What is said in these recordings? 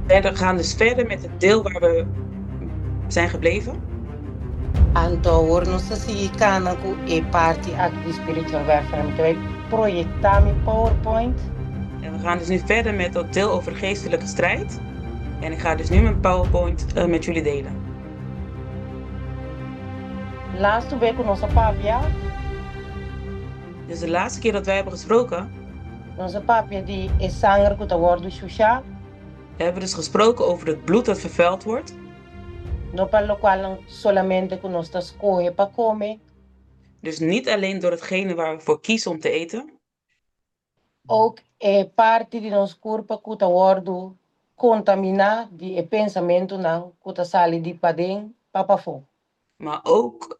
Verder gaan dus verder met het deel waar we zijn gebleven. Anto awor nos ta sigui kana ku e parti aki di spiritual warfare. Mi ta bai proyektá mi PowerPoint. En we gaan dus nu verder met dat deel over geestelijke strijd. En ik ga dus nu mijn PowerPoint met jullie delen. Lastu be ku nos a papia. Dus de laatste keer dat wij hebben gesproken. Nos a papia di e sanger ku ta wòrdu shushá. We hebben dus gesproken over het bloed dat vervuild wordt. No pa lokualnan solamente ku nos ta skohe pa kome. Dus niet alleen door hetgene waar we voor kiezen om te eten. Ook e parti di nos kurpa ku ta wòrdu kontaminá di e pensamentunan ku ta sali di paden pa pafó. Maar ook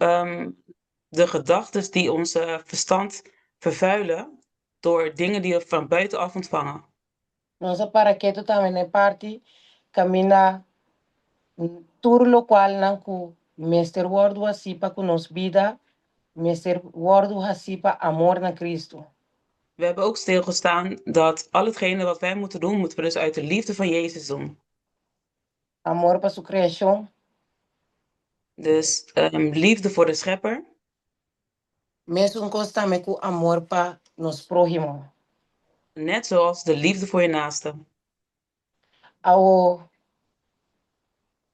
de gedachtes die onze verstand vervuilen door dingen die we van buitenaf ontvangen. Nos a para ketu tambe na e parti kaminda tur lokualnan ku mester wòrdu hasí pa ku nos bida mester wòrdu hasí pa amor na Kristu. We hebben ook stilgestaan dat al hetgene wat wij moeten doen, moeten we dus uit de liefde van Jezus doen. Amor pa su kreashon. Dus liefde voor de schepper. Mesun kos tambe ku amor pa nos próhimo. Net zoals de liefde voor je naaste. Awo,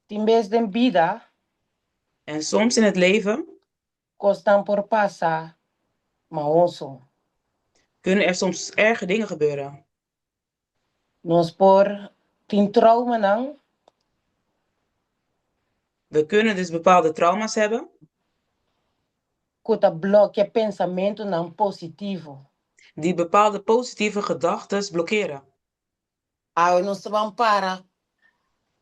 tin bes den bida. En soms in het leven. Kosnan por pasa maoso. Kunnen er soms erge dingen gebeuren. Nos por tin traumanan. We kunnen dus bepaalde trauma's hebben. Ku ta blòkia pensamentunan positivo. Die bepaalde positieve gedachtes blokkeren. Awe nos ta ban para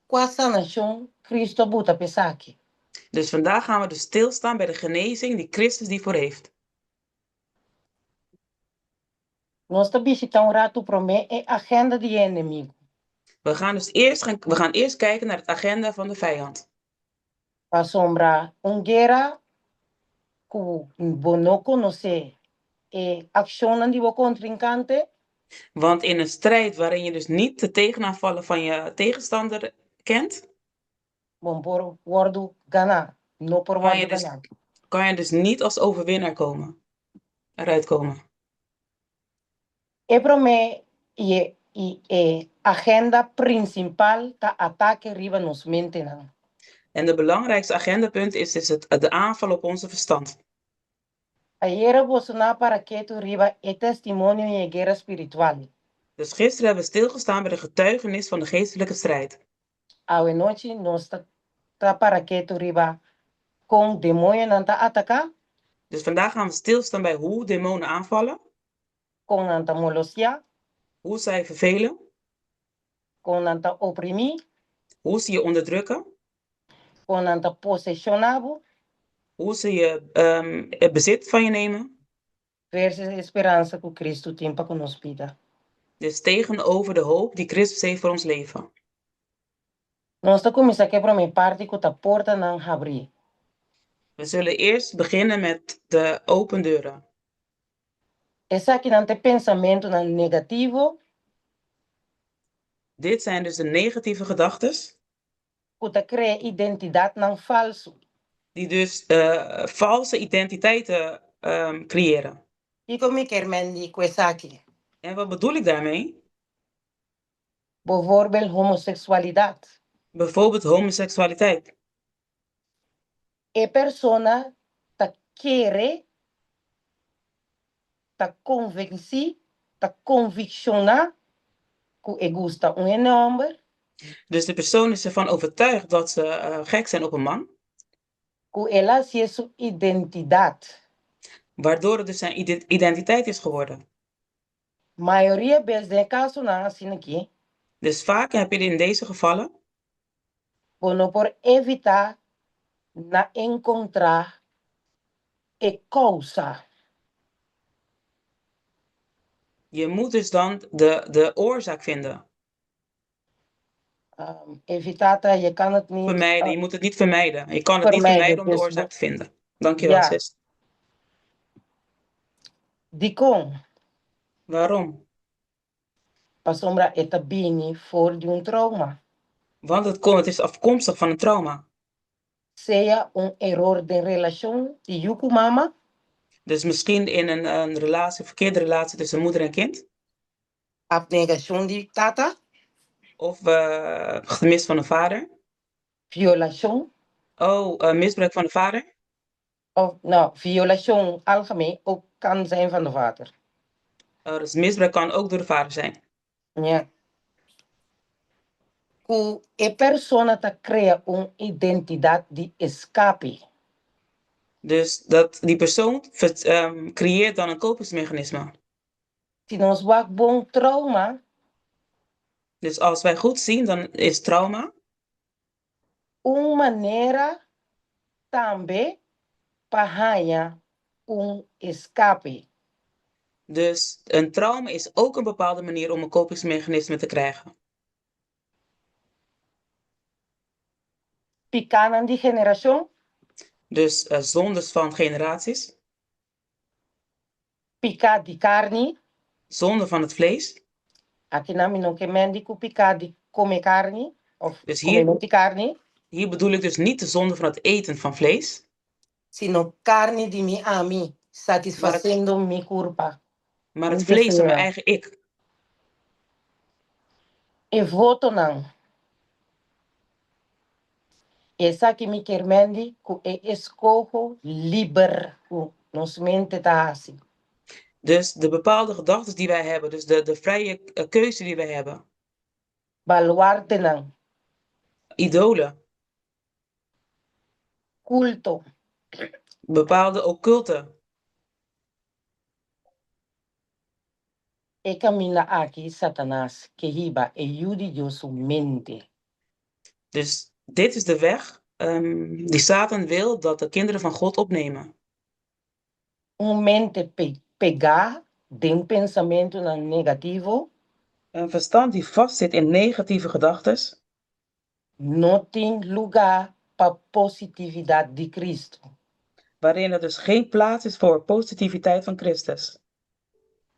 kua sanashon Cristo a buta pa esaki. Dus vandaag gaan we dus stilstaan bij de genezing die Christus diervoor heeft. Nos ta bishita un ratu promé e agenda di e enemigu. We gaan dus eerst gaan, we gaan eerst kijken naar het agenda van de vijand. Pasobra un guera ku bo no konosé e akshonnan di bo kontrinkante. Want in een strijd waarin je dus niet de tegenaanvallen van je tegenstander kent. Bo por wòrdu ganá, no por Kan je wòrdu dus, ganá. kan je dus niet als overwinnaar komen, eruit komen. E promé i e i e agenda prinsipal ta atake riba nos mentenan. En de belangrijkste agendapunt is dus het, de aanval op onze verstand. Ayera boso na para ketu riba e testimonio i e guera spiritual. Dus gisteren hebben we stilgestaan bij de getuigenis van de geestelijke strijd. Awe nochi nos ta ta para ketu riba kon demoñonan ta ataká. Dus vandaag gaan we stilstaan bij hoe demonen aanvallen. Kon nan ta molostia. Hoe zij vervelen. Kon nan ta oprimí. Hoe ze je onderdrukken. Kon nan ta poseshoná bo. Hoe ze je het bezit van je nemen. Versus e speransa ku Kristu tin pa ku nos bida. Dus tegenover de hoop die Christus heeft voor ons leven. Nos ta kuminsá ku e promé parti ku ta portanan habrí. We zullen eerst beginnen met de open deuren. Esakinan ta e pensamentunan negativo. Dit zijn dus de negatieve gedachtes. Ku ta krea identidatnan falsu. Die dus valse identiteiten creëren. Kiko mi kier men di ku esaki? En wat bedoel ik daarmee? Bijvoorbeeld homoseksualidat. Bijvoorbeeld homoseksualiteit. E persona ta kere, ta konvensí, ta konvikshoná ku e gusta un hende hòmber. Dus de persoon is ervan overtuigd dat ze gek zijn op een man. Ku el a hasié su identidat. Waardoor het dus zijn identiteit is geworden. Mayoria bes den e kasonan asina aki. Dus vaak heb je in deze gevallen. Bo no por evitá na enkontrá e kousa. Je moet dus dan de oorzaak vinden. Evitá ta, je kan het niet. Vermijden, je moet het niet vermijden. Je kan het niet vermijden om de oorzaak te vinden. Dankjewel, sis. Dikon? Waarom? Pasobra e ta bini for di un trauma. Want het komt, het is afkomstig van een trauma. Sea un eror den relashon di yu ku mama. Dus misschien in een relatie, verkeerde relatie tussen moeder en kind. Abnegashon di tata. Of gemis van een vader. Violashon. Oh, misbruik van de vader. Of, nou, violashon algemeen ook kan zijn van de vader. Oh, dus misbruik kan ook door de vader zijn. Ja. Ku e persona ta krea un identidat di eskape. Dus dat die persoon creëert dan een kopingsmechanisme. Si nos wak bon trauma. Dus als wij goed zien, dan is trauma. Un manera tambe pa haña un eskape. Dus een trauma is ook een bepaalde manier om een kopingsmechanisme te krijgen. Pikánan di generashon. Dus zondes van generaties. Piká di karni. Zonde van het vlees. Akinan mi no ke men di ku piká di kome karni òf Dus kome hier, no di karni. hier bedoel ik dus niet de zonde van het eten van vlees. Sino karni di mi ami, satisfasiendo mi kurpa. Maar het Mi vlees van mijn deseo. eigen ik. E votonan. Esaki mi kier mendi ku e eskoho liber ku nos mente ta hasi. Dus de bepaalde gedachten die wij hebben, dus de vrije keuze die wij hebben. Baluartenan. Idolen. Kulto. Bepaalde occulte. E kaminda aki Satanas ke hiba e yu di Dios su mente. Dus dit is de weg die Satan wil dat de kinderen van God opnemen. Un mente pegá den pensamentunan negativo. Een verstand die vastzit in negatieve gedachtes. No tin lugá pa positividat di Cristo. Waarin er dus geen plaats is voor positiviteit van Christus.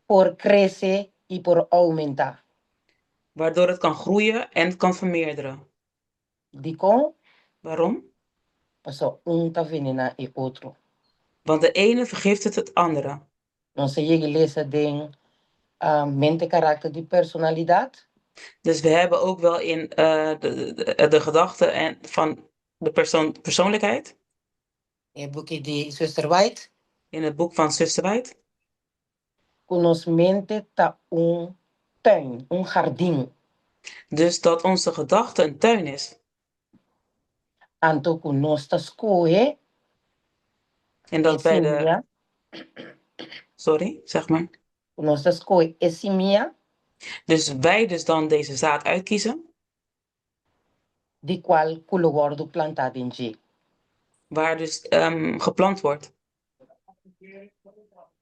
Por krese i por oumentá. Waardoor het kan groeien en kan vermeerderen. Dikon? Waarom? Pasobra un ta venená e otro. Want de ene vergiftigt het andere. Nos a yega lesa den Mente, Karakter di Personalidat. Dus we hebben ook wel in de gedachte en van de persoon, persoonlijkheid. E buki di Zuster White. In het boek van Zuster White. Ku nos mente ta un tuin, un hardin. Dus dat onze gedachte een tuin is. Anto ku nos ta skohe En e dat bij de. simia. Sorry, zeg maar. Ku nos ta skohe e simia. Dus wij dus dan deze zaad uitkiezen. Di kual ku lo wòrdu plantá den dje. Waar dus geplant wordt.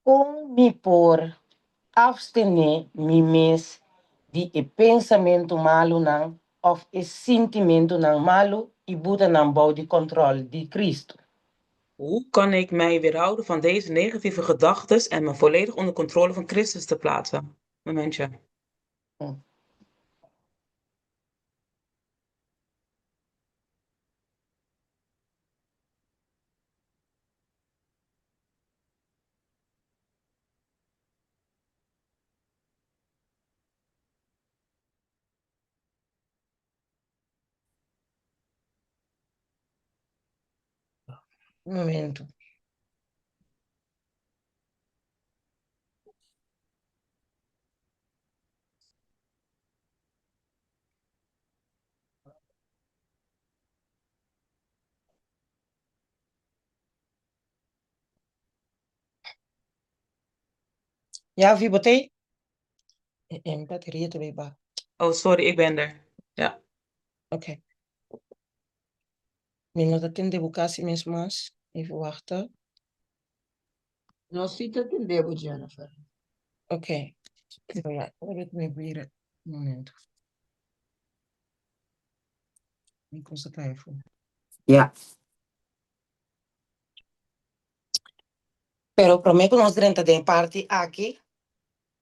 Kon mi por abstené mi mes di e pensamentu malunan òf e sintimentunan malu i buta nan bou di kòntròl di Kristu? Hoe kan ik mij weerhouden van deze negatieve gedachtes en me volledig onder controle van Christus te plaatsen? Momentje. Un momento. Ja, vi bo t'ei? E mi bateria ta bay baha. Oh, sorry, ik ben er. Ja. Oké. Mi no ta tende bo casi mes mas. Even wachten. Nos si ta tende bo, Jennifer. Oké. Ja, ora ku mi bira. Un momento. Mi cosa ta efo. Ja. Pero promé ku nos drenta den e parti aki.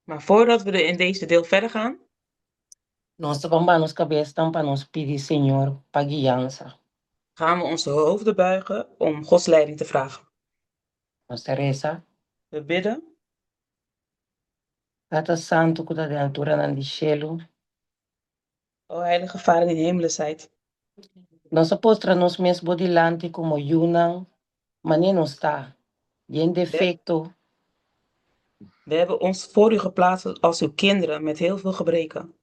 Maar voordat we in deze deel verder gaan. Nos ta ban baha nos kabesnan pa nos pidi Señor pa guiansa. Gaan we onze hoofden buigen om Gods leiding te vragen. Nos ta resa. We bidden. Tata Santu ku ta den alturanan di shelu. O Heilige Vader die in de hemelen zijt. Nos a postra nos mes bo dilanti komo yunan, manera nos ta, yen defekto. We hebben ons voor u geplaatst als uw kinderen met heel veel gebreken.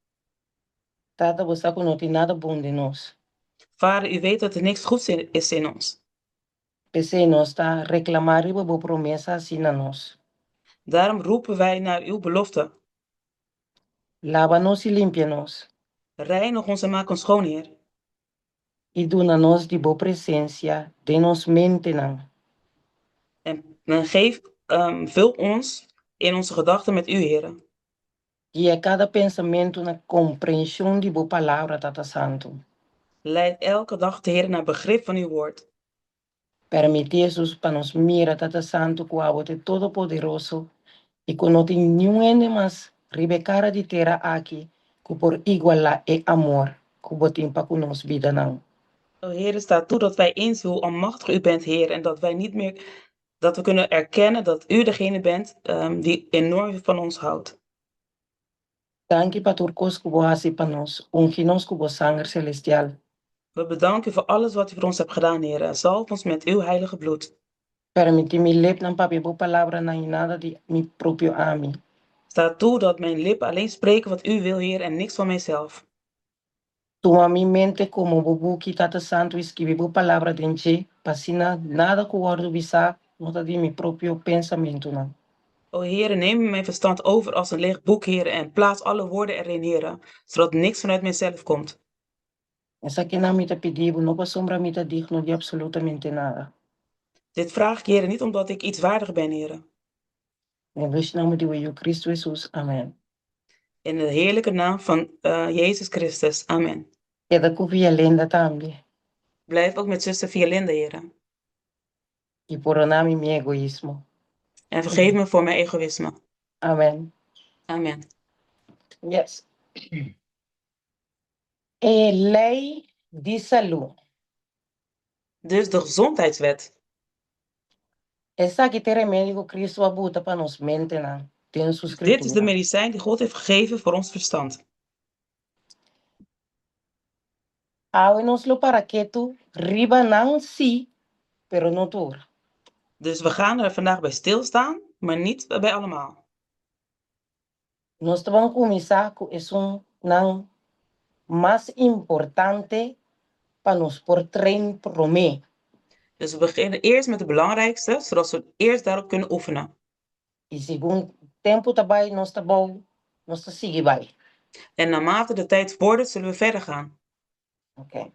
Tata, bo sa ku no tin nada bon den nos. Vader, u weet dat er niks goeds is in ons. P'esei nos ta reklamá riba bo promesa hasi na nos. Daarom roepen wij naar uw belofte. Laba nos i limpia nos. Reinig ons en maak ons schoon, Heer. I duna nos di bo presensia den nos mentenan. En geef, vul ons in onze gedachten met u, Heere. Guia kada pensamentu na komprenshon di bo Palabra, Tata Santu. Leid elke gedachte, Heere, naar begrip van uw woord. Permití, Hesus, pa nos mira, Tata Santu, ku abo ta e Todopoderoso i ku no tin niun hende mas riba e kara di tera aki ku por igualá e amor ku bo tin pa ku nos bidanan. O Heere, sta toe dat wij inzien hoe almachtig u bent, Heer, en dat wij niet meer, dat we kunnen erkennen dat u degene bent die enorm van ons houdt. Danki pa tur kos ku bo hasi pa nos. Ungi nos ku bo sanger selestial. We bedanken u voor alles wat u voor ons hebt gedaan, Heere. Zalf ons met uw heilige bloed. Permití mi lepnan papia bo palabranan i nada di mi propio ami. Sta toe dat mijn lippen alleen spreken wat u wil, Heer, en niks van mijzelf. Tuma mi mente komo bo buki, Tata Santu, i skibi bo palabra den dje, pa asina nada ku wòrdu bisá no ta di mi propio pensamentunan. O Heere, neem mijn verstand over als een leeg boek, Heere, en plaats alle woorden erin, Heere, zodat niks vanuit mijzelf komt. Esakinan mi ta pidi bo, no pasobra mi ta digno di apsolutamente nada. Dit vraag ik, Heere, niet omdat ik iets waardig ben, Heere. Den dushi nomber di bo Yu Cristo Hesus. Amen. In de heerlijke naam van Jezus Christus. Amen. Keda ku Vialinda tambe. Blijf ook met zuster Vialinda, Heere. I pordoná mi mi egoismo. En vergeef me voor mijn egoïsme. Amen. Amen. Yes. E lei di salú. Dus de gezondheidswet. Esaki ta e remedi ku Cristo a buta pa nos mentenan den su Dus dit is de Skritura. medicijn die God heeft gegeven voor ons verstand. Awe nos lo para ketu riba nan sí, pero no tur. Dus we gaan er vandaag bij stilstaan, maar niet bij allemaal. Nos ta ban kuminsá ku esun nan mas importante pa nos por train promé. Dus we beginnen eerst met de belangrijkste, zodat we eerst daarop kunnen oefenen. I segun tempu ta bai nos ta bou, nos ta sigui bai. En naarmate de tijd vordert, zullen we verder gaan. Oké.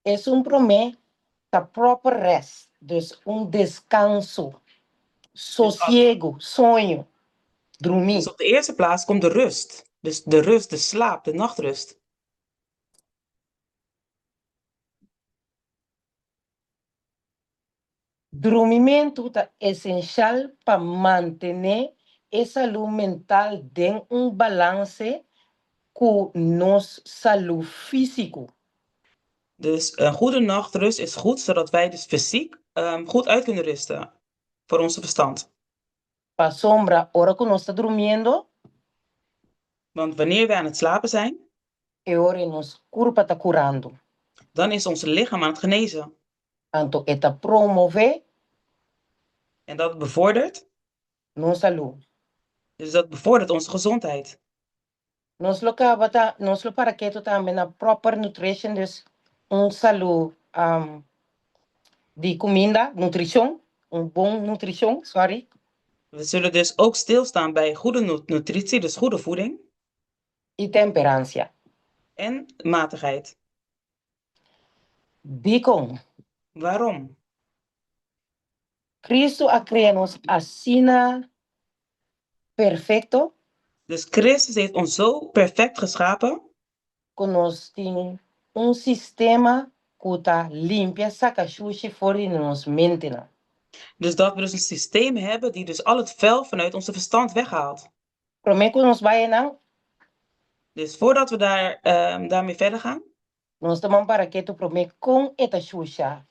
Esun promé ta proper rest, dus un deskanso, sosiegu, soño, drumí. Dus op de eerste plaats komt de rust. Dus de rust, de slaap, de nachtrust. Drumimentu ta esenshal pa mantené e salú mental den un balanse ku nos salú físiko. Dus een goede nachtrust is goed zodat wij dus fysiek goed uit kunnen rusten voor onze verstand. Pasobra ora ku nos ta drumiendo. Want wanneer wij aan het slapen zijn. E ora ei nos kurpa ta kurando. Dan is ons lichaam aan het genezen. Anto e ta promové. En dat bevordert. Nos salú. Dus dat bevordert onze gezondheid. Nos lo kaba ta, nos lo para ketu tambe na proper nutrition, dus un salú di kuminda, nutrishon, un bon nutrishon, sorry. We zullen dus ook stilstaan bij goede nutritie, dus goede voeding. I temperansia. En matigheid. Dikon? Waarom? Cristo a krea nos asina perfecto. Dus Christus heeft ons zo perfect geschapen. Ku nos tin un sistema ku ta limpia saka shushi for di nos mentenan. Dus dat we dus een systeem hebben die dus al het vuil vanuit onze verstand weghaalt. Promé ku nos bai einan, Dus voordat we daarmee verder gaan, nos ta ban para ketu promé kon e ta shusha,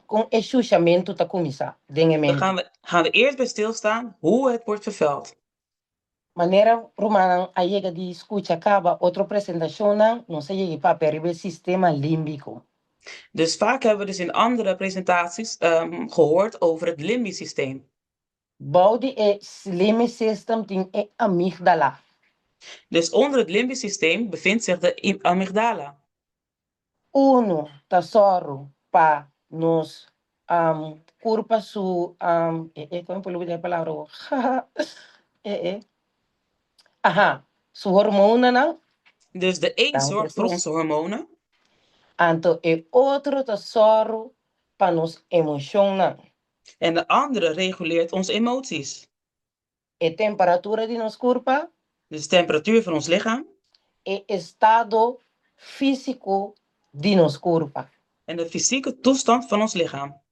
kon e shushamentu ta kuminsá den e dan mente. gaan we eerst bij stilstaan hoe het wordt vervuild. Manera rumannan a yega di skucha kaba otro presentashonnan, nos a yega di papia riba e sistema límbiko. Dus vaak hebben we dus in andere presentaties gehoord over het limbisch systeem. Bou di e limbic system tin e amígdala. Dus onder het limbisch systeem bevindt zich de amygdala. Unu ta sòru pa nos kurpa su e kon por lubidá e palabra awor e e aha su hormonanan. Dus de een Dank zorgt voor Jesus. Onze hormonen. Anto e otro ta sòru pa nos emoshonnan. En de andere reguleert onze emoties. E temperatura di nos kurpa. Dus de temperatuur van ons lichaam. E estado físiko di nos kurpa. En de fysieke toestand van ons lichaam.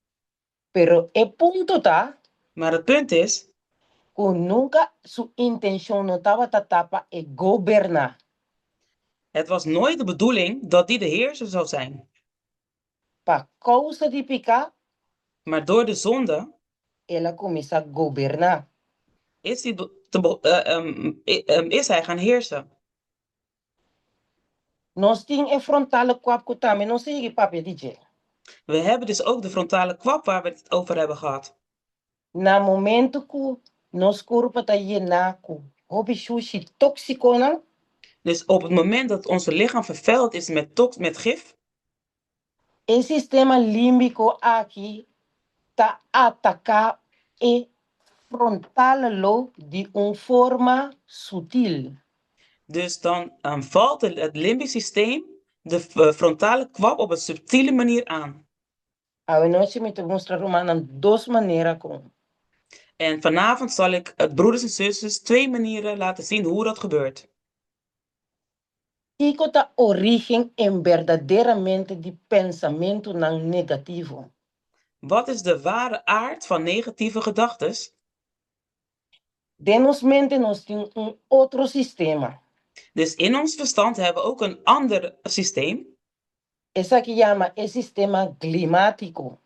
Pero e punto ta. Maar het punt is. Ku nunka su intenshon no tabata ta pa e goberná. Het was nooit de bedoeling dat die de heerser zou zijn. Pa kousa di piká. Maar door de zonde. El a kuminsá goberná. Is hij, te, is hij gaan heersen. Nos tin e frontale kwap ku tambe nos a yega papia di dje. We hebben dus ook de frontale kwap waar we het over hebben gehad. Na momento ku nos kurpa ta yená ku hopi shushi tóksikonan. Dus op het moment dat onze lichaam vervuild is met gif. E sistema límbiko aki ta ataká e frontale lobe di un forma sutil. Dus dan valt het limbisch systeem de frontale kwap op een subtiele manier aan. Awenochi mi ta mustra rumannan dos manera kon. En vanavond zal ik het broeders en zusters twee manieren laten zien hoe dat gebeurt. Kiko ta orígen en berdaderamente di pensamentunan negativo? Wat is de ware aard van negatieve gedachtes? Den nos mente nos tin un otro sistema. Dus in ons verstand hebben we ook een ander systeem. Esaki yama e sistema glimátiko.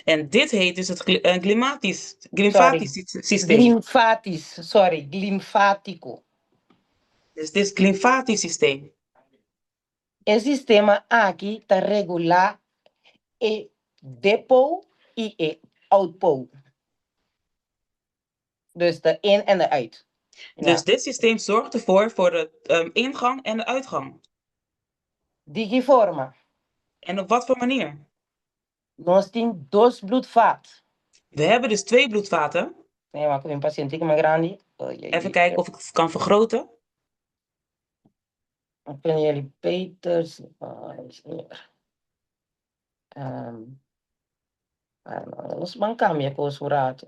En dit heet dus het klimatisch, Sorry, glymfatisch systeem. Glimfátis, sorry, glimfátiko. Dus dit is het glymfatisch systeem. E sistema aki ta regulá e depo i e outpo. Dus de in en de uit. Dus Ja. Dit systeem zorgt ervoor voor de ingang en de uitgang. Di ki forma? En op wat voor manier? Nos tin dos bloedvat. We hebben dus twee bloedvaten. Nee, maar ik een patiënt maar grandi. Oh, jee, Even jee. Kijken of ik het kan vergroten. Dan kunnen jullie beter zien. Oh, is hier. Nos ban kambia kos un ratu.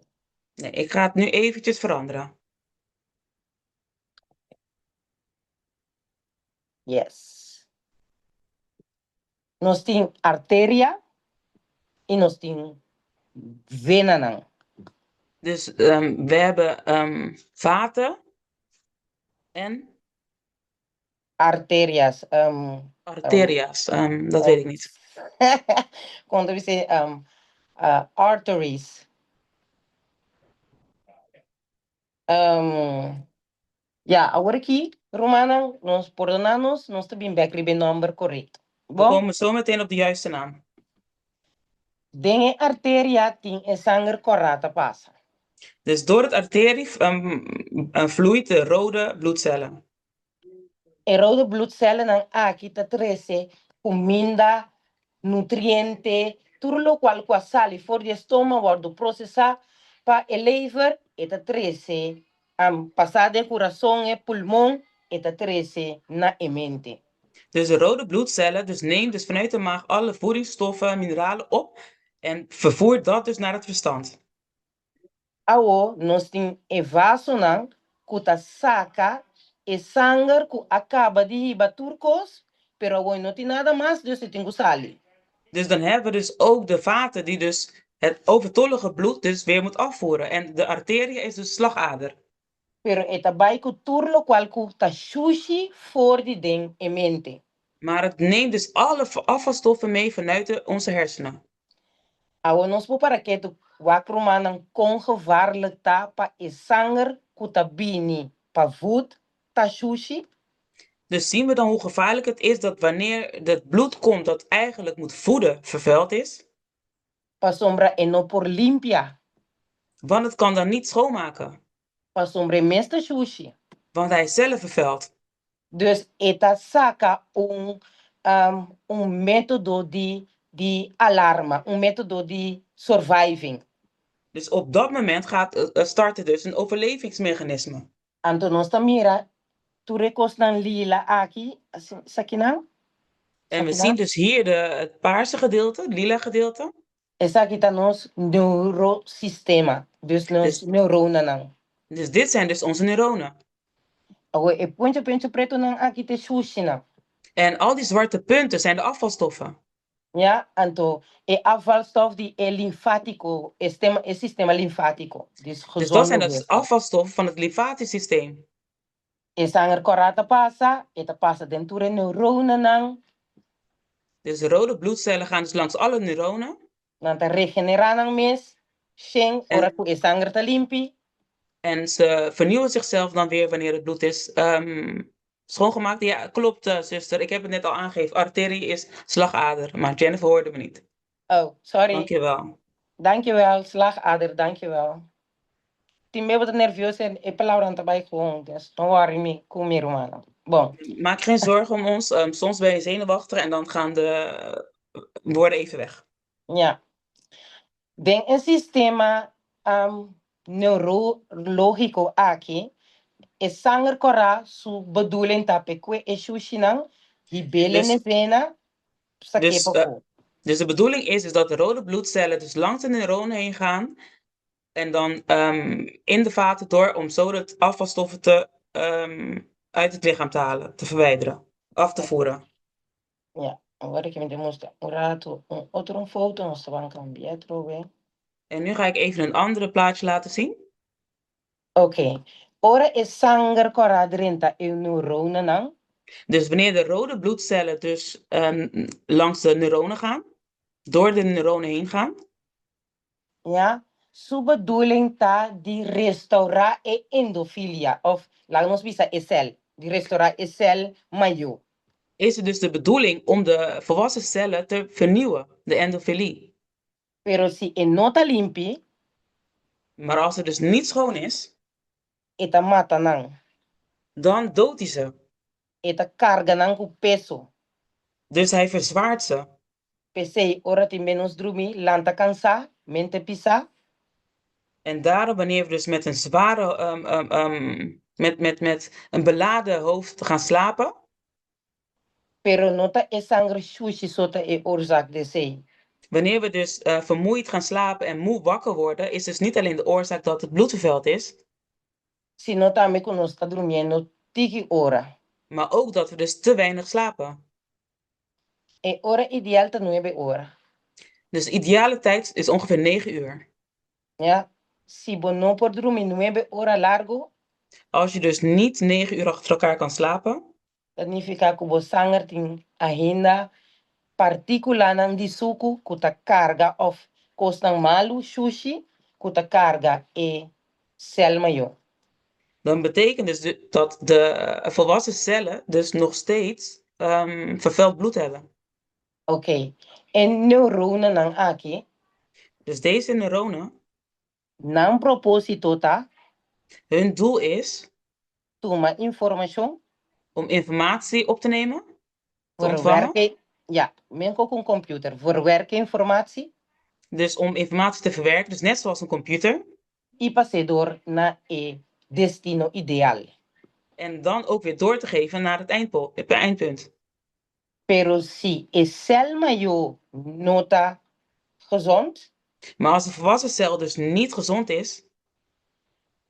Nee, ik ga het nu eventjes veranderen. Yes. Nos tin arteria i nos tin venanan. Dus we hebben vaten en Arterias. Arteria's. Dat weet ik niet. Kon we zeggen arteries. Ja, awor aki, rumannan, nos pordoná nos, nos ta bin bèk riba e nòmber korekto. We Bon? Komen zo meteen op de juiste naam. Den e arteria tin e sanger kòrá ta pasa. Dus door het arterie vloeit de rode bloedcellen. E rode bloedcellennan aki ta trese kuminda, nutriente, tur lokual ku a sali for di e stoma wòrdu prosesá pa e lever, e ta trese pasá den kurason, e pulmon, e ta trese na e mente. Dus de rode bloedcellen dus neemt dus vanuit de maag alle voedingsstoffen, mineralen op en vervoert dat dus naar het verstand. Awo nos tin e vasonan ku ta saka e sanger ku a kaba di hiba tur kos, pero awo no tin nada mas, dus e tin ku sali. Dus dan hebben we dus ook de vaten die dus Het overtollige bloed dus weer moet afvoeren. En de arteria is dus slagader. Pero e ta bai ku tur lokual ku ta shushi for di den e mente. Maar het neemt dus alle afvalstoffen mee vanuit onze hersenen. Awor nos por para ketu wak rumannan kon gevaarlik ta pa e sanger ku ta bini pa voed ta shushi. Dus zien we dan hoe gevaarlijk het is dat wanneer het bloed komt dat eigenlijk moet voeden, vervuild is? Pasobra e no por limpia. Want het kan dan niet schoonmaken. Pasobra e mes ta shushi. Want hij is zelf vervuild. Dus e ta saka un un método di di alarma, un método di surviving. Dus op dat moment gaat, start er dus een overlevingsmechanisme. Anto nos ta mira tur e kosnan lila aki, esakinan? En we zien dus hier het paarse gedeelte, het lila gedeelte. Esaki ta nos neurosistema, dus nos neuronanan. Dus dit zijn dus onze neuronen. Awor e puncho puncho pretonan aki ta e shushinan. En al die zwarte punten zijn de afvalstoffen. Ja, anto e afvalstof di e linfátiko, e stema, e sistema linfátiko, dus Dus dat gezonde zijn de weefsel. Afvalstoffen van het lymfatisch systeem. E sanger kòrá ta pasa, e ta pasa den tur e neuronanan. Dus de rode bloedcellen gaan dus langs alle neuronen. Nan ta regenerá nan mes, shen ora ku e sanger ta limpi. En ze vernieuwen zichzelf dan weer wanneer het bloed is schoongemaakt. Ja, klopt, zuster. Ik heb het net al aangegeven. Arterie is slagader, maar Jennifer hoorde me niet. Oh, sorry. Dankjewel. Dankjewel, slagader, dankjewel. Tin bes bo ta nervioso en e palabranan ta bai gewoon, dus no worry mi ku mi rumannan. Bon. Maak geen zorgen om ons. Soms ben je zenuwachtig en dan gaan de woorden even weg. Ja. Den e sistema neurológiko aki, e sanger kòrá su bedoeling ta p'e kue e shushinan hib'é Dus, n'e vena sak'é dus, pafó. Dus de bedoeling is dat de rode bloedcellen dus langs de neuronen heen gaan en dan in de vaten door om zo de afvalstoffen uit het lichaam te halen, te verwijderen, af te voeren. Ja, awor aki mi ta mustra un ratu un otro un foto, nos ta ban kambia atrobe. En nu ga ik even een andere plaatje laten zien. Ok, ora e sanger kòrá drenta e neuronanan. Dus wanneer de rode bloedcellen dus langs de neuronen gaan, door de neuronen heen gaan. Ja, su bedoeling ta di restaurá e endofilia, òf laga nos bisa e sèl, di restaurá e sèl mayó. Is het dus de bedoeling om de volwassen cellen te vernieuwen, de endofilie. Pero si e no ta limpi. Maar als het dus niet schoon is. E ta mata nan. Dan doodt hij ze. E ta karga nan ku peso. Dus hij verzwaart ze. P'esei, ora tin menos drumi, lanta kansá, mente pisá. En daarom, wanneer we dus met een zware, met een beladen hoofd gaan slapen. Pero no ta e sanger shushi so ta e oorzaak di esei. Wanneer we dus vermoeid gaan slapen en moe wakker worden, is dus niet alleen de oorzaak dat het bloed vervuild is. Sino tambe ku nos ta drumiendo tiki ora. Maar ook dat we dus te weinig slapen. E ora ideal ta nuebe ora. Dus de ideale tijd is ongeveer 9 uur. Ya, si bo no por drumi nuebe ora largu. Als je dus niet 9 uur achter elkaar kan slapen. Ta nifiká ku bo sanger tin ainda partíkulanan di suku ku ta karga òf kosnan malu, shushi, ku ta karga e sèl mayó. Dan betekent dus dat de volwassen cellen dus nog steeds vervuild bloed hebben. Ok, e neuronanan aki. Dus deze neuronen. Nan propósito ta. Hun doel is. Tuma informashon. Om informatie op te nemen, te ontvangen. Verwerk, ja, meskos ku un computer. Verwerk informatie. Dus om informatie te verwerken, dus net zoals een computer. I pas'é dor na e destino ideal. En dan ook weer door te geven naar het het eindpunt. Pero si e sèl mayó no ta gezond. Maar als de volwassen cel dus niet gezond is.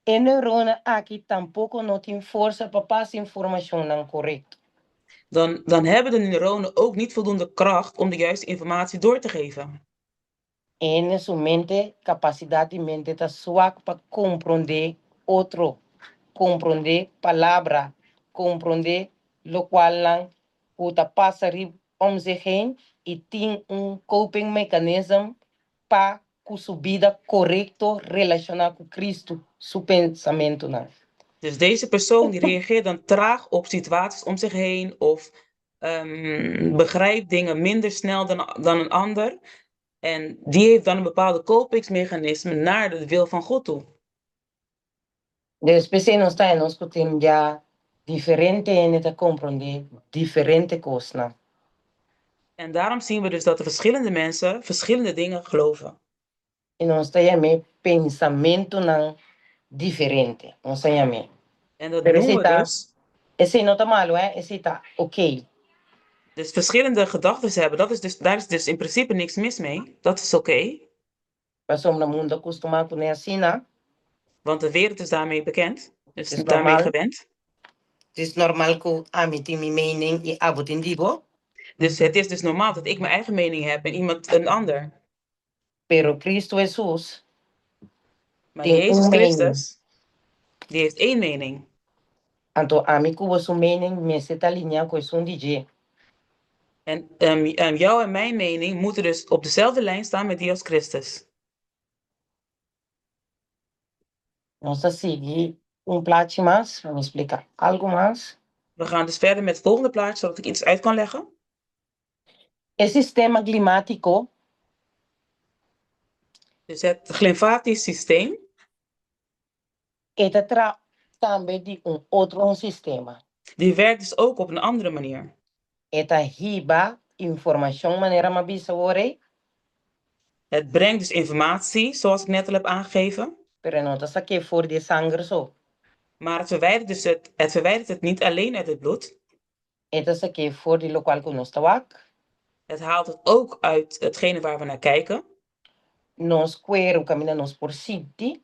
E neurona aki tampoko no tin forsa pa pasa informashonnan korekto. Dan hebben de neuronen ook niet voldoende kracht om de juiste informatie door te geven. E su mente, kapasidat di mente ta swak pa komprondé otro, komprondé palabra, komprondé lokualnan ku ta pasa om zich heen i tin un coping mechanism pa ku su bida korekto relashoná ku Kristu, su pensamentunan. Dus deze persoon die reageert dan traag op situaties om zich heen of begrijpt dingen minder snel dan een ander. En die heeft dan een bepaalde kopingsmechanisme naar de wil van God toe. Dus p'esei nos ta nos ku tin ya diferente hende ta komprondé diferente kosnan. En daarom zien we dus dat de verschillende mensen verschillende dingen geloven. I nos ta yam'é pensamentunan diferente. Nos ta yam'é. En dat Pero noemen we esei ta, dus. esei no ta malu, hè? Esei ta oké. Dus verschillende gedachten hebben, daar is dus in principe niks mis mee. Dat is oké. Pasobra mundu a kustumá kuné asina. Want de wereld is daarmee bekend. Dus Is daarmee normal. Gewend. Het is normal ku ami tin mi mening i abo tin di bo. Dus het is dus normaal dat ik mijn eigen mening heb en iemand een ander. Pero Kristu Hesus Maar tin Jezus un mening. Christus, die heeft één mening. Anto ami ku bo su mening mester ta alineá ku esun di dje. En jouw en mijn mening moeten dus op dezelfde lijn staan met die als Christus. Nos ta sigui un plachi mas, pa mi splika algu mas. We gaan dus verder met het volgende plaatje, zodat ik iets uit kan leggen. E sistema glimátiko. Dus het glymfatisch systeem. E ta traha tambe di un otro un sistema. Die werkt dus ook op een andere manier. E ta hiba informashon manera m'a bisa awor ei. Het brengt dus informatie, zoals ik net al heb aangegeven. Pero e no ta sak'é for di e sanger so. Maar het verwijdert het niet alleen uit het bloed. E ta sak'é for di lokual ku nos ta wak. Het haalt het ook uit hetgene waar we naar kijken. Nos kueru kaminda nos por sinti.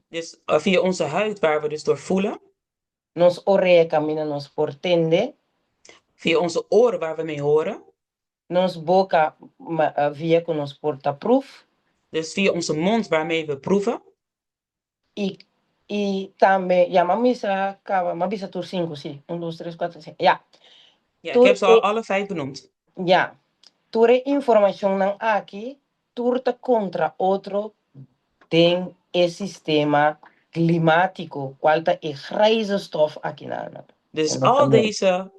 Dus via onze huid waar we dus door voelen. Nos orea kaminda nos por tende. Via onze oren waar we mee horen. Nos boka via ku nos por ta pruf. Dus via onze mond waarmee we proeven. I i tambe ya m'a misa kaba m'a bisa tur sinku si un dos tres kuater sinku ya. Ja, ik Tur heb ze al e alle vijf benoemd. Ya tur e informashonnan aki tur ta kontra otro den e sistema klimátiko kual ta e grijze stof akinan. Dus al deze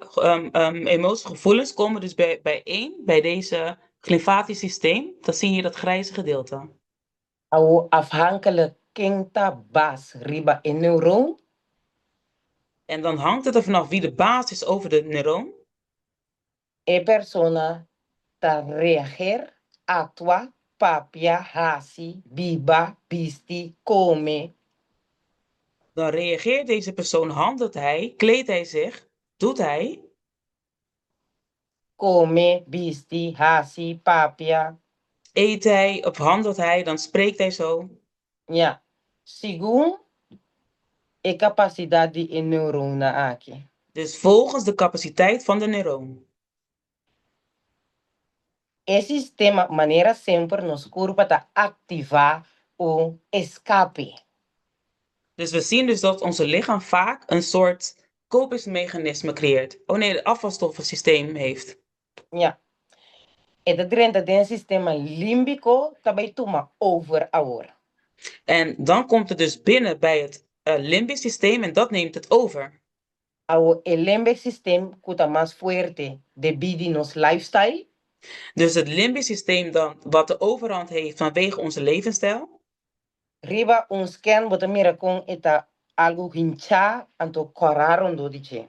emoties, gevoelens komen dus bijeen bij deze glymfatisch systeem. Dan zie je dat grijze gedeelte. Awo afhankelijk ken ta bas riba e neuron. En dan hangt het er vanaf wie de baas is over de neuron. E persona ta reageer, aktua, papia, hasi, biba, bisti, kome. Dan reageert deze persoon, handelt hij, kleedt hij zich, doet hij. Kome, bisti, hasi, papia. Eet hij of handelt hij, dan spreekt hij zo. Ya. Segun e kapasidat di e neuronnan aki. Dus volgens de capaciteit van de neuron. E sistema, manera semper nos kurpa ta aktivá un eskape. Dus we zien dus dat onze lichaam vaak een soort kopingsmechanisme creëert. Oh nee, het afvalstoffensysteem heeft. Ya. E ta drenta den sistema límbiko ta bai tuma over awor. En dan komt het dus binnen bij het limbisch systeem en dat neemt het over. Awor e limbic system ku ta mas fuerte debí di nos lifestyle. Dus het limbisch systeem dan, wat de overhand heeft vanwege onze levensstijl. Riba un scan bo ta mira kon e ta algu hinchá anto kòrá rondó di dje.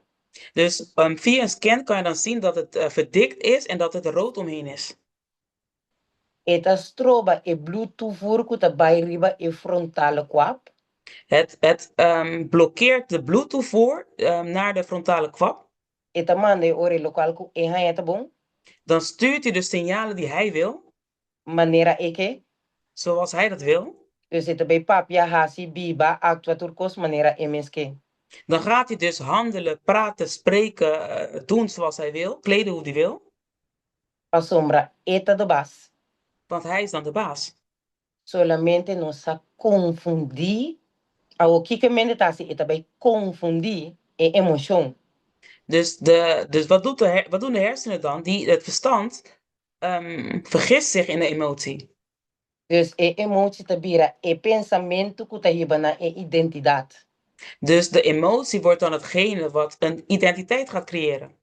Dus via een scan kan je dan zien dat het verdikt is en dat het rood omheen is. E ta stroba e bloedtoevoer ku ta bai riba e frontale kwap. Het blokkeert de bloedtoevoer naar de frontale kwap. E ta manda e ora e lokual ku e haña ta bon. Dan stuurt hij de signalen die hij wil. Manera e ke. Zoals hij dat wil. Dus e ta bai papia, hasi, biba, aktua tur kos manera e mes ke. Dan gaat hij dus handelen, praten, spreken, doen zoals hij wil, kleden hoe hij wil. Pasobra e ta de bas. Want hij is dan de baas. Solamente nos a konfundí. Awor kiko e mente ta hasi? E ta bai konfundí e emoshon. Dus, de, dus wat, doet de, wat doen de hersenen dan? Die, het verstand vergist zich in de emotie. Dus e emotie ta bira e pensamentu ku ta hiba na e identidat. Dus de emotie wordt dan hetgene wat een identiteit gaat creëren.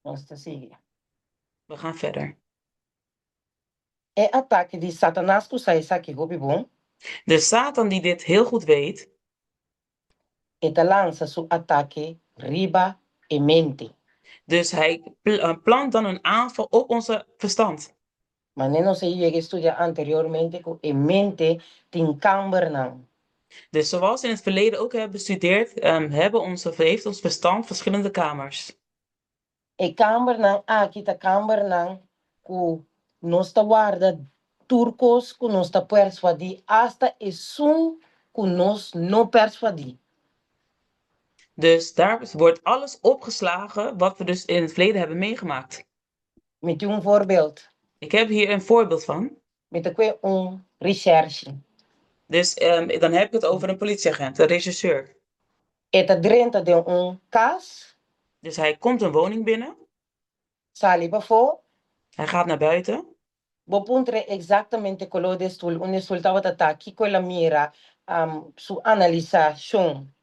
Nos ta sigui. We gaan verder. E atake di Satanas ku sa esaki hopi bon. Dus Satan die dit heel goed weet. E ta lansa su atake riba e mente. Dus hij plant dan een aanval op onze verstand. Manera nos a yega e studia anteriormente ku e mente tin kambernan. Dus zoals in het verleden ook hebben bestudeerd, hebben onze, heeft ons verstand verschillende kamers. E kambernan aki ta kambernan ku nos ta warda tur kos ku nos ta persuadí, asta esun ku nos no persuadí. Dus daar wordt alles opgeslagen wat we dus in het verleden hebben meegemaakt. Mi tin un voorbeeld. Ik heb hier een voorbeeld van. Mi ta kue un reshèrshi. Dus dan heb ik het over een politieagent, een rechercheur. E ta drenta den un kas. Dus hij komt een woning binnen. Sali pafó. Hij gaat naar buiten. Bo puntra eksaktamente koló di e stul, unda e stul tabata ta, kiko el a mira, su analisashon,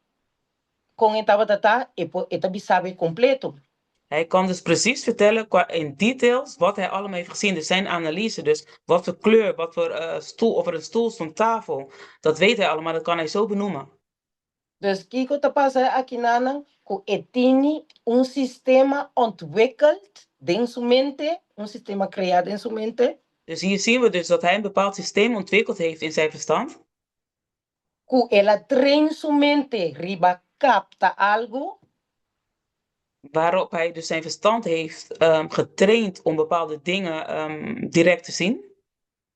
kon e tabata ta, e por e ta bisa bo e kompleto. Hij kan dus precies vertellen qua in details wat hij allemaal heeft gezien. Dus zijn analyse, dus wat voor kleur, wat voor stoel, of er een stoel stond, tafel. Dat weet hij allemaal, dat kan hij zo benoemen. Dus kiko ta pasa akinanan? Ku e tini un sistema ontwikkeld den su mente, un sistema kreá den su mente. Dus hier zien we dus dat hij een bepaald systeem ontwikkeld heeft in zijn verstand. Ku el a train su mente riba kapta algu. Waarop hij dus zijn verstand heeft getraind om bepaalde dingen direct te zien.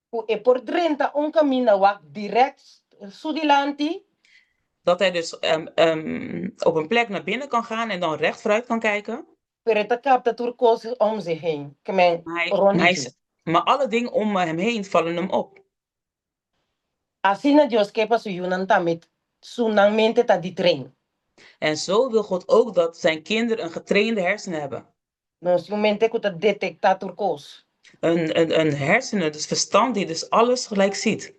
Ku e por drenta un kaminda wak direct su dilanti. Dat hij dus op een plek naar binnen kan gaan en dan recht vooruit kan kijken. Pero e ta kapta tur kos om zich heen, ke men Maar, hij, rond hij, dje. maar alle dingen om hem heen vallen hem op. Asina Dios ke pa su yunan tambe su nan mente ta di train. En zo wil God ook dat zijn kinderen een getrainde hersenen hebben. Nos tin un mente ku ta detektá tur kos. Een hersenen, dus verstand die dus alles gelijk ziet.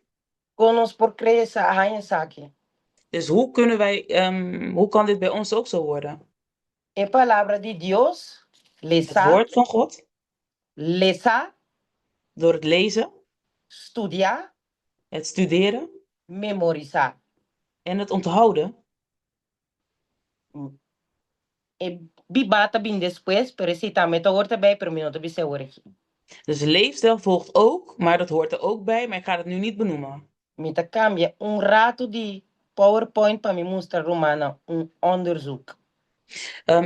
Kon nos por krea sa haña esaki? Dus hoe kunnen wij, hoe kan dit bij ons ook zo worden? E Palabra di Dios, Het lesa. woord van God. Lesa. Door het lezen. Studia. Het studeren. Memorisá. En het onthouden. E bibá ta bin despues, pero esei tambe ta hoort erbij, pero mi no ta bisa awor aki. Dus leefstijl volgt ook, maar dat hoort er ook bij, maar ik ga het nu niet benoemen. Mi ta kambia un ratu di PowerPoint pa mi mustra rumannan un onderzoek.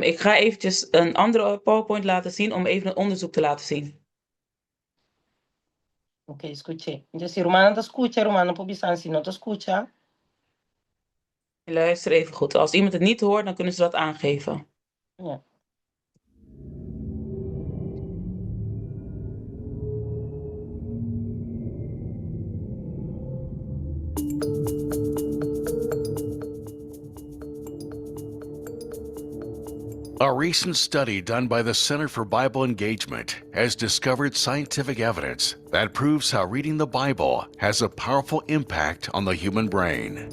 Ik ga eventjes een andere PowerPoint laten zien om even een onderzoek te laten zien. Ok, skuch'é. Entonces, si rumannan ta skucha, rumannan por bisa, si no ta skucha. Luister even goed. Als iemand het niet hoort, dan kunnen ze dat aangeven. Ja. A recent study done by the Center for Bible Engagement has discovered scientific evidence that proves how reading the Bible has a powerful impact on the human brain.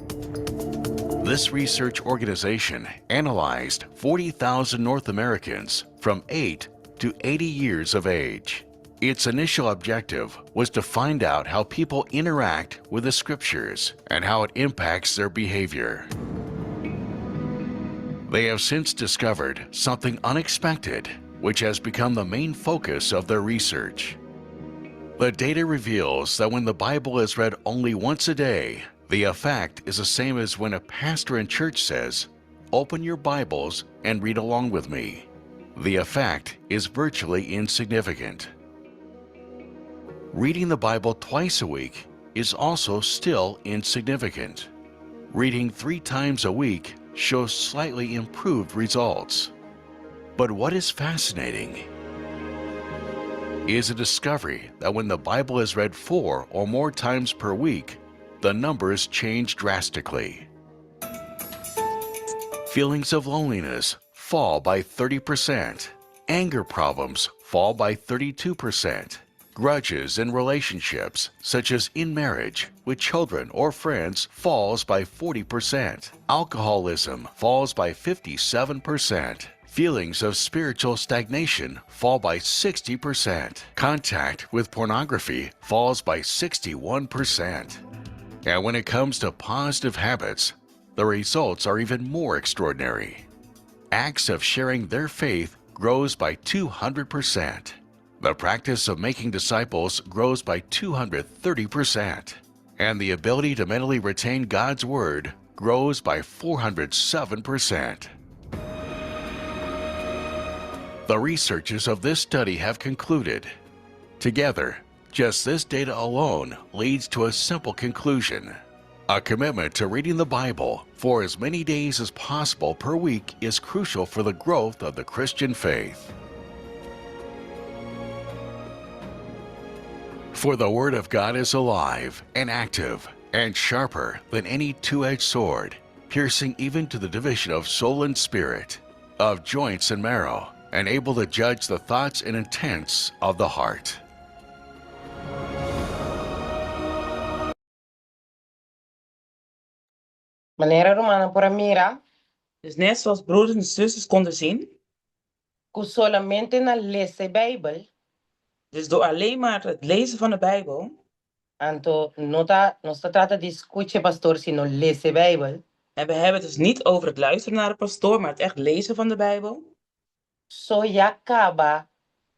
This research organization analyzed 40,000 North Americans from 8 to 80 years of age. Its initial objective was to find out how people interact with the scriptures and how it impacts their behavior. They have since discovered something unexpected, which has become the main focus of their research. The data reveals that when the Bible is read only once a day, the effect is the same as when a pastor in church says, Open your Bibles and read along with me. The effect is virtually insignificant. Reading the Bible twice a week is also still insignificant. Reading three times a week shows slightly improved results. But what is fascinating is a discovery that when the Bible is read four or more times per week, the numbers change drastically. Feelings of loneliness fall by 30%. Anger problems fall by 32%. Grudges in relationships, such as in marriage, with children or friends, falls by 40%. Alcoholism falls by 57%. Feelings of spiritual stagnation fall by 60%. Contact with pornography falls by 61%. And when it comes to positive habits, the results are even more extraordinary. Acts of sharing their faith grows by 200%. The practice of making disciples grows by 230%. And the ability to mentally retain God's Word grows by 407%. The researchers of this study have concluded together, just this data alone leads to a simple conclusion. A commitment to reading the Bible for as many days as possible per week is crucial for the growth of the Christian faith. For the Word of God is alive and active and sharper than any two edged sword, piercing even to the division of soul and spirit, of joints and marrow, and able to judge the thoughts and intents of the heart. Manera rumannan por a mira. Dus net zoals broeders en zusters konden zien. Ku solamente na lesa e Beibel. Dus door alleen maar het lezen van de Bijbel. Anto no ta nos ta trata di skucha e pastor sino lesa e Beibel. En we hebben het dus niet over het luisteren naar de pastoor, maar het echt lezen van de Bijbel. So ya kaba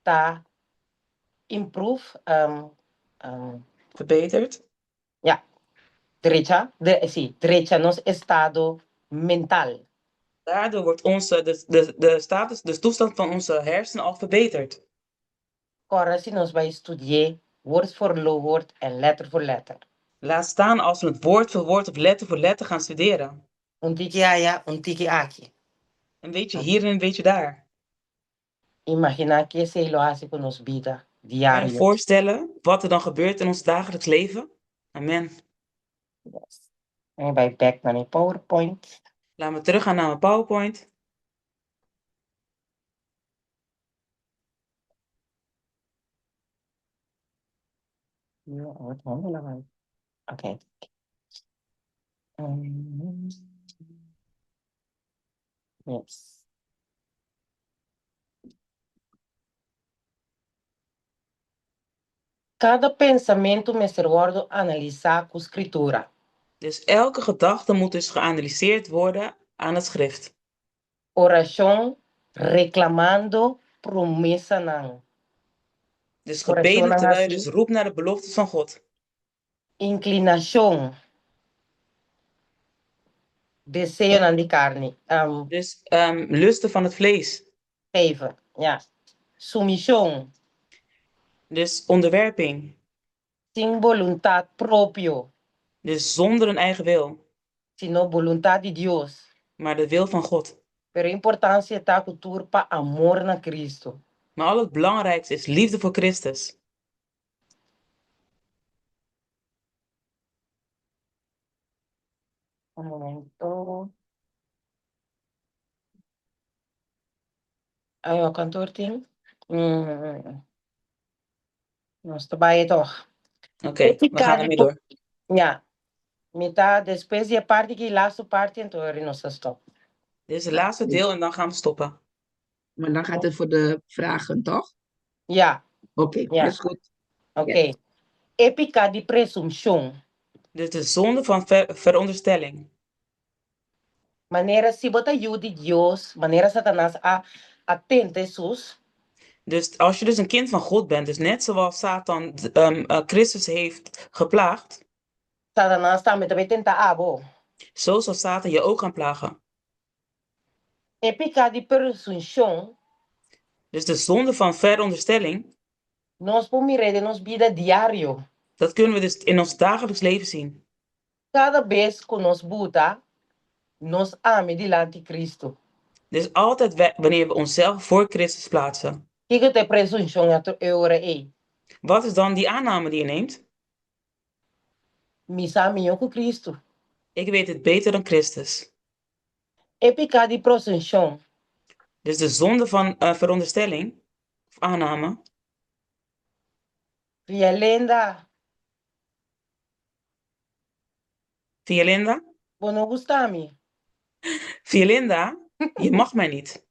ta improve, Verbeterd. Ya. Drecha, de, si, drecha nos estado mental. Daardoor wordt onze, de, de, de status, de toestand van onze hersenen al verbeterd. Kòrda si nos bai studi'é woord voor woord en letter voor letter. Laat staan als we het woord voor woord of letter voor letter gaan studeren. Un tiki aya, un tiki aki. Een beetje hier en een beetje daar. Imaginá ke esei lo hasi ku nos bida Kan je diario. voorstellen wat er dan gebeurt in ons dagelijks leven? Amen. Yes. Mi bai bèk na mi PowerPoint. Laat me teruggaan naar mijn PowerPoint. Ja, wat handelen wij? Oké. Yes. Kada pensamentu mester wòrdu analisá ku Skritura. Dus elke gedachte moet dus geanalyseerd worden aan het schrift. Orashon reklamando promesanan. Dus gebeden Orashonnan terwijl je hasí. dus roept naar de beloftes van God. Inklinashon. Deseonan di karni. Dus lusten van het vlees. Geven, ja. Sumishon. Dus onderwerping. Sin boluntat propio. Dus zonder een eigen wil. Sino boluntat di Dios. Maar de wil van God. Pero e importancia ta cu tur pa amor na Cristo. Maar al het belangrijkste is liefde voor Christus. Un momento. Ayo, kantoor tin? Nos ta bai toch. Oké, we gaan ermee door. Ja. Mi ta despues di e parti aki, laatste parti, en toen nos ta stop. Dit is het laatste deel en dan gaan we stoppen. Maar dan gaat het voor de vragen, toch? Ja. Oké, Ja. is goed. Oké. E piká di presumpshon. Dus de zonde van veronderstelling. Manera si bo ta yu di Dios, manera Satanas a a tenta Hesus. Dus als je dus een kind van God bent, dus net zoals Satan Christus heeft geplaagd. Satanas tambe ta bay tenta abo. Zo zal Satan je ook gaan plagen. E piká di presunshon. Dus de zonde van veronderstelling. Nos por mir'é den nos bida diario. Dat kunnen we dus in ons dagelijks leven zien. Kada bes ku nos buta, nos ami dilanti Cristo. Dus altijd wanneer we onszelf voor Christus plaatsen. Kiko ta e presunshon e ora ei? Wat is dan die aanname die je neemt? Mi sa mihó ku Kristu. Ik weet het beter dan Christus. E piká di presunshon. Dus de zonde van veronderstelling of aanname. Violinda. Violinda. Bo no gusta mi. Violinda, je mag mij niet.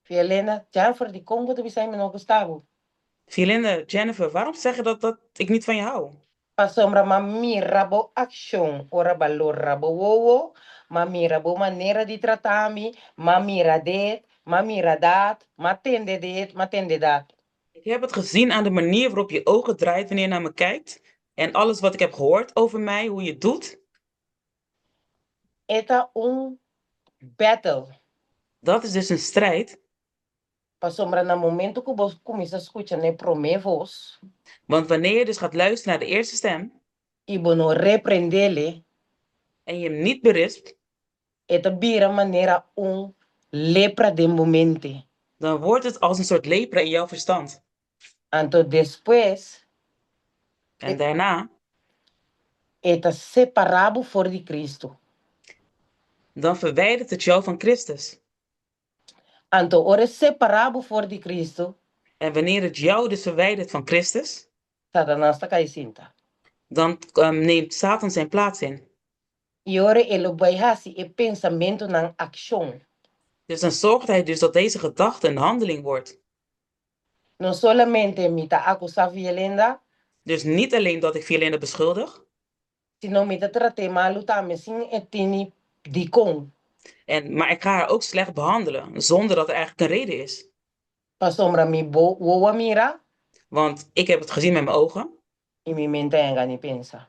Violinda, Jennifer, dikon bo ta bisa mi no gusta bo? Violinda, Jennifer, waarom zeg je dat ik niet van je hou? Pasobra m'a mira bo akshon ora b'a lora bo wowo, m'a mira bo manera di trata mi, m'a mira dit, m'a mira dat, m'a tende dit, m'a tende dat. Ik heb het gezien aan de manier waarop je ogen draait wanneer je naar me kijkt en alles wat ik heb gehoord over mij, hoe je het doet. E ta un battle. Dat is dus een strijd. Pasobra na momento ku bo kuminsá skucha na e promé vos. Want wanneer je dus gaat luisteren naar de eerste stem. I bo no reprendele. En je hem niet berispt. E ta bira manera un lepra den bo mente. Dan wordt het als een soort lepra in jouw verstand. Anto despues. En daarna. E ta separá bo for di Cristo. Dan verwijdert het jou van Christus. Anto ora e separá bo for di Cristo. En wanneer het jou dus verwijdert van Christus. Satanas ta kai sinta. Dan neemt Satan zijn plaats in. I ora e lo bai hasi e pensamentunan akshon. Dus dan zorgt hij dus dat deze gedachte een handeling wordt. No solamente mi ta akusá Vielenda. Dus niet alleen dat ik Vielenda beschuldig. Sino mi ta trat'é malu tambe sin e tini dikon. En, maar ik ga haar ook slecht behandelen, zonder dat er eigenlijk een reden is. Pasobra mi bo wowo a mira. Want ik heb het gezien met mijn ogen. I mi mente a yega ni pensa.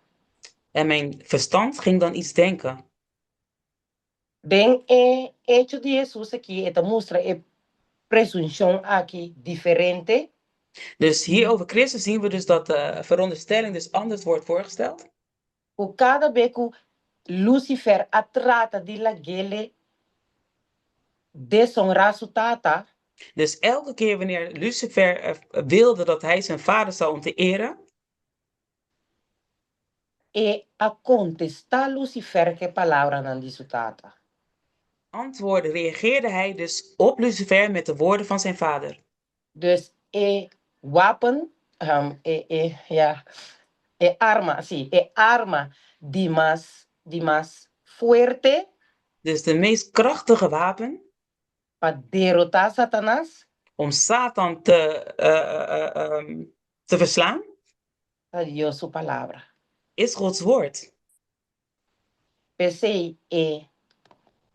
En mijn verstand ging dan iets denken. Den e echo di Hesus aki e ta mustra e presunshon aki diferente. Dus hier over Christus zien we dus dat de veronderstelling dus anders wordt voorgesteld. Ku kada be ku Lucifer a trata di lag'ele desonrá su tata. Dus elke keer wanneer Lucifer wilde dat hij zijn vader zou onteren. E a kontestá Lucifer ku e palabranan di su tata. Antwoordde, reageerde hij dus op Lucifer met de woorden van zijn vader. Dus e wapen, e, e, ja, e arma, sí, e arma di mas, di mas fuerte. Dus de meest krachtige wapen. Pa derotá Satanas. Om Satan te, te verslaan. Ta Dios su palabra. Is Gods woord. P'esei e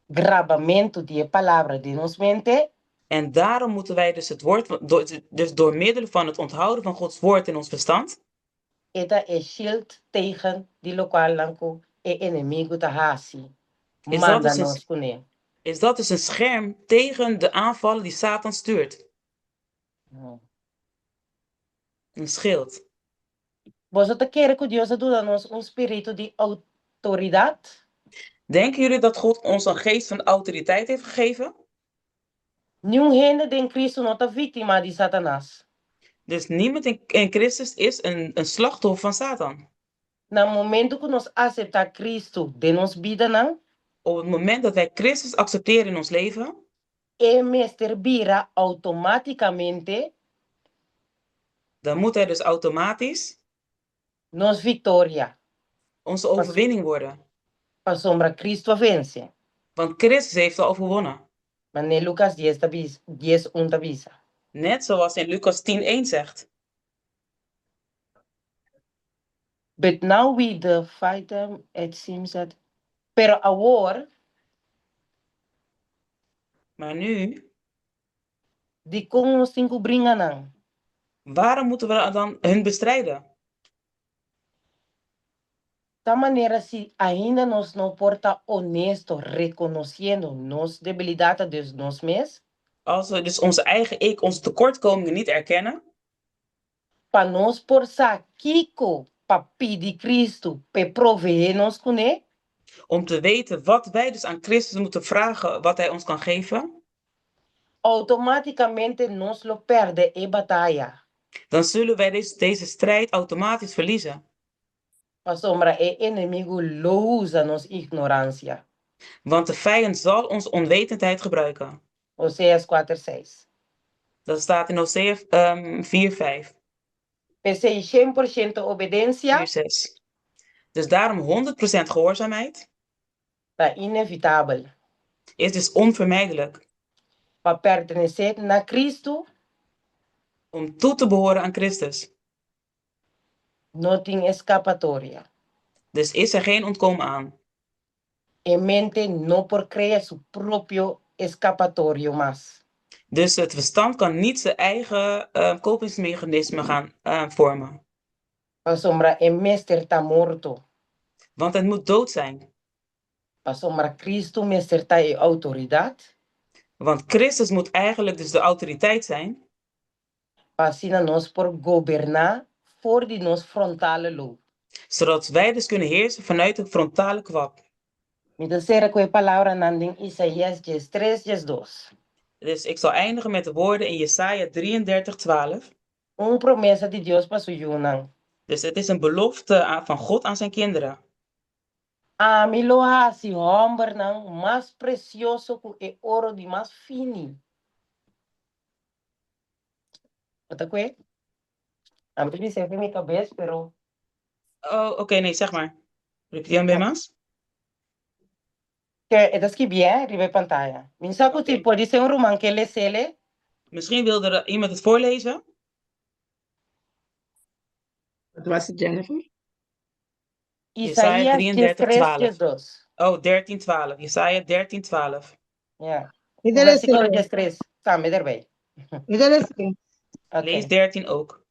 grabamentu di e palabra den nos mente. En daarom moeten wij dus het woord, dus door middel van het onthouden van Gods woord in ons verstand. E ta e shield tegen di lokualnan ku e enemigu ta hasi, manda nos kuné. Is dat dus een scherm tegen de aanvallen die Satan stuurt? Een schild. Boso ta kere ku Dios a duna nos un spiritu di outoridat? Denken jullie dat God ons een geest van autoriteit heeft gegeven? Niun hende den Cristo no ta víktima di Satanas. Dus niemand in Christus is een slachtoffer van Satan. Na momento ku nos aseptá Cristo den nos bidanan. Op het moment dat wij Christus accepteren in ons leven. E mester bira outomátikamente. Dan moet hij dus automatisch. Nos viktoria. Onze overwinning worden. Pasobra Cristo a vense. Want Christus heeft al overwonnen. Manera Lucas dies ta bisa, dies un ta bisa. Net zoals in Lucas 10, 1 zegt. But now we the fight them, it seems that. Pero awor. Maar nu. Dikon nos tin ku bringa nan? Waarom moeten we dan hun bestrijden? Ta manera si ainda nos no por ta honesto rekonosiendo nos debilidat, dus nos mes. Als we dus onze eigen ik, onze tekortkomingen niet erkennen. Pa nos por sa kiko pa pidi Cristo p'e proveé nos kuné. Om te weten wat wij dus aan Christus moeten vragen, wat Hij ons kan geven. Outomátikamente nos lo pèrdè e bataya. Dan zullen wij deze strijd automatisch verliezen. Pasobra e enemigu lo usa nos ignoransia. Want de vijand zal onze onwetendheid gebruiken. Oseas kuater seis. Dat staat in Hosea 4, 5. P'esei 100% obedensia. 4, 6. Dus daarom 100% gehoorzaamheid. Ta inevitabel. Is dus onvermijdelijk. Pa pertenesé na Kristu. Om toe te behoren aan Christus. No tin eskapatoria. Dus is er geen ontkomen aan. E mente no por krea su propio eskapatorio mas. Dus het verstand kan niet zijn eigen kopingsmechanisme gaan vormen. Pasobra e mester ta morto. Want het moet dood zijn. Pasobra Kristu mester ta e outoridat. Want Christus moet eigenlijk dus de autoriteit zijn. Pa asina nos por goberná for di nos frontale loop. Zodat wij dus kunnen heersen vanuit de frontale kwab. Mi ta sera ku e palabranan den Isaías 13 12. Dus ik zal eindigen met de woorden in Jesaja 33, 12. Un promesa di Dios pa su yunan. Dus het is een belofte van God aan zijn kinderen. Ami lo hasi hòmbernan mas presioso ku e oro di mas fini. Bo ta kue? Ami ta bisa efe mi kabes, pero. Oh, oké, nee, zeg maar. Repetí un bes mas. Ke e ta skibié riba e pantaya. Mi sa ku si por di ser un ruman ke les'ele. Misschien wilde er iemand het voorlezen? Wat was het, Jennifer? Jesaja Isaías 33, 13, 12. 12. Oh, 13, 12. Jesaja 13, 12. Ja. Mi ta Versíkulo les'é. 13 tambe derbei. Mi ta les'é. Oké. Lees 13 ook.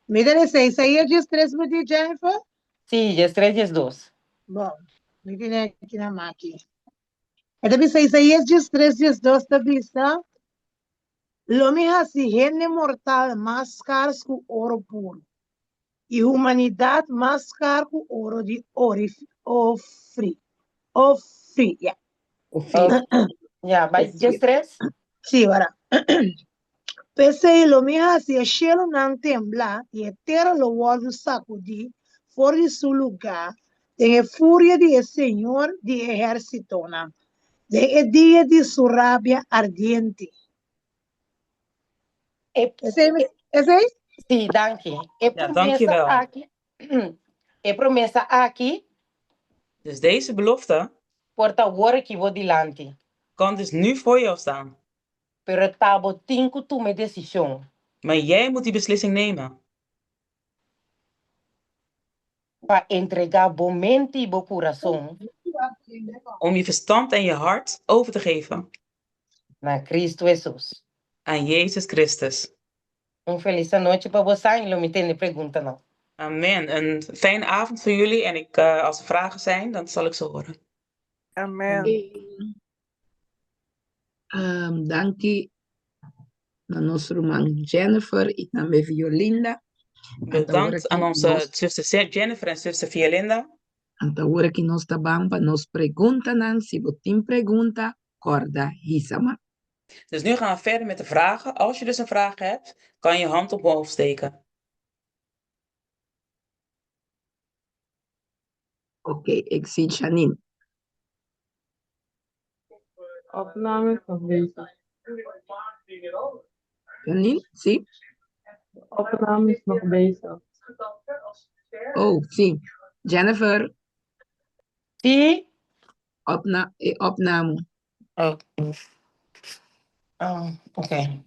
Mi ta les'é. Isaías 13, bo di, Jennifer? Sí, 13, 12. Bon, mi tene aki na maki. E ta bisa Isaías 13, 12 ta bisa, Lo mi hasi hende mortal mas skars ku oro puru, i humanidat mas skar ku oro di Ofri. Ofri, ya. Ofir. Ya, bai 13. Sí, wara. P'esei lo mi hasi e shelunan tembla i e tera lo wòrdu sakudí for di su lugá den e furia di e Señor di ehérsitonan, den e dia di su rabia ardiente. E, Esei, esei? sí, danki. E Ja, promesa dankjewel. aki, e promesa aki Dus deze belofte por ta wor aki bo dilanti. kan dus nu voor jou staan. Pero ta bo tin ku tuma e desishon. Maar jij moet die beslissing nemen. Pa entregá bo mente i bo kurason. Om je verstand en je hart over te geven. Na Kristu Hesus. Aan Jezus Christus. Un felis anochi pa bo sa i lo mi tende preguntanan. Amen. Een fijne avond voor jullie en ik, als er vragen zijn, dan zal ik ze horen. Amen. Danki na nos ruman Jennifer i tambe Violinda. Bedankt aan onze zuster Jennifer en zuster Violinda. Anto awor aki nos ta ban pa nos preguntanan. Si bo tin pregunta, kòrda hisa man. Dus nu gaan we verder met de vragen. Als je dus een vraag hebt, kan je hand omhoog steken. Ok, ik zie Janine. Opname is nog bezig. Janine, sí? De opname is nog bezig. Oh, sí. Jennifer. Sí. Opna e opname. Oh. Oké.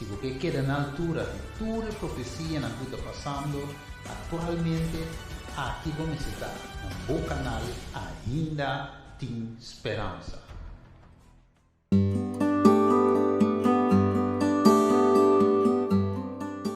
Si bo ke keda na altura di tur e profesianan ku ta pasando aktualmente, aki bo mester ta na bo kanal Ainda Tin Speransa.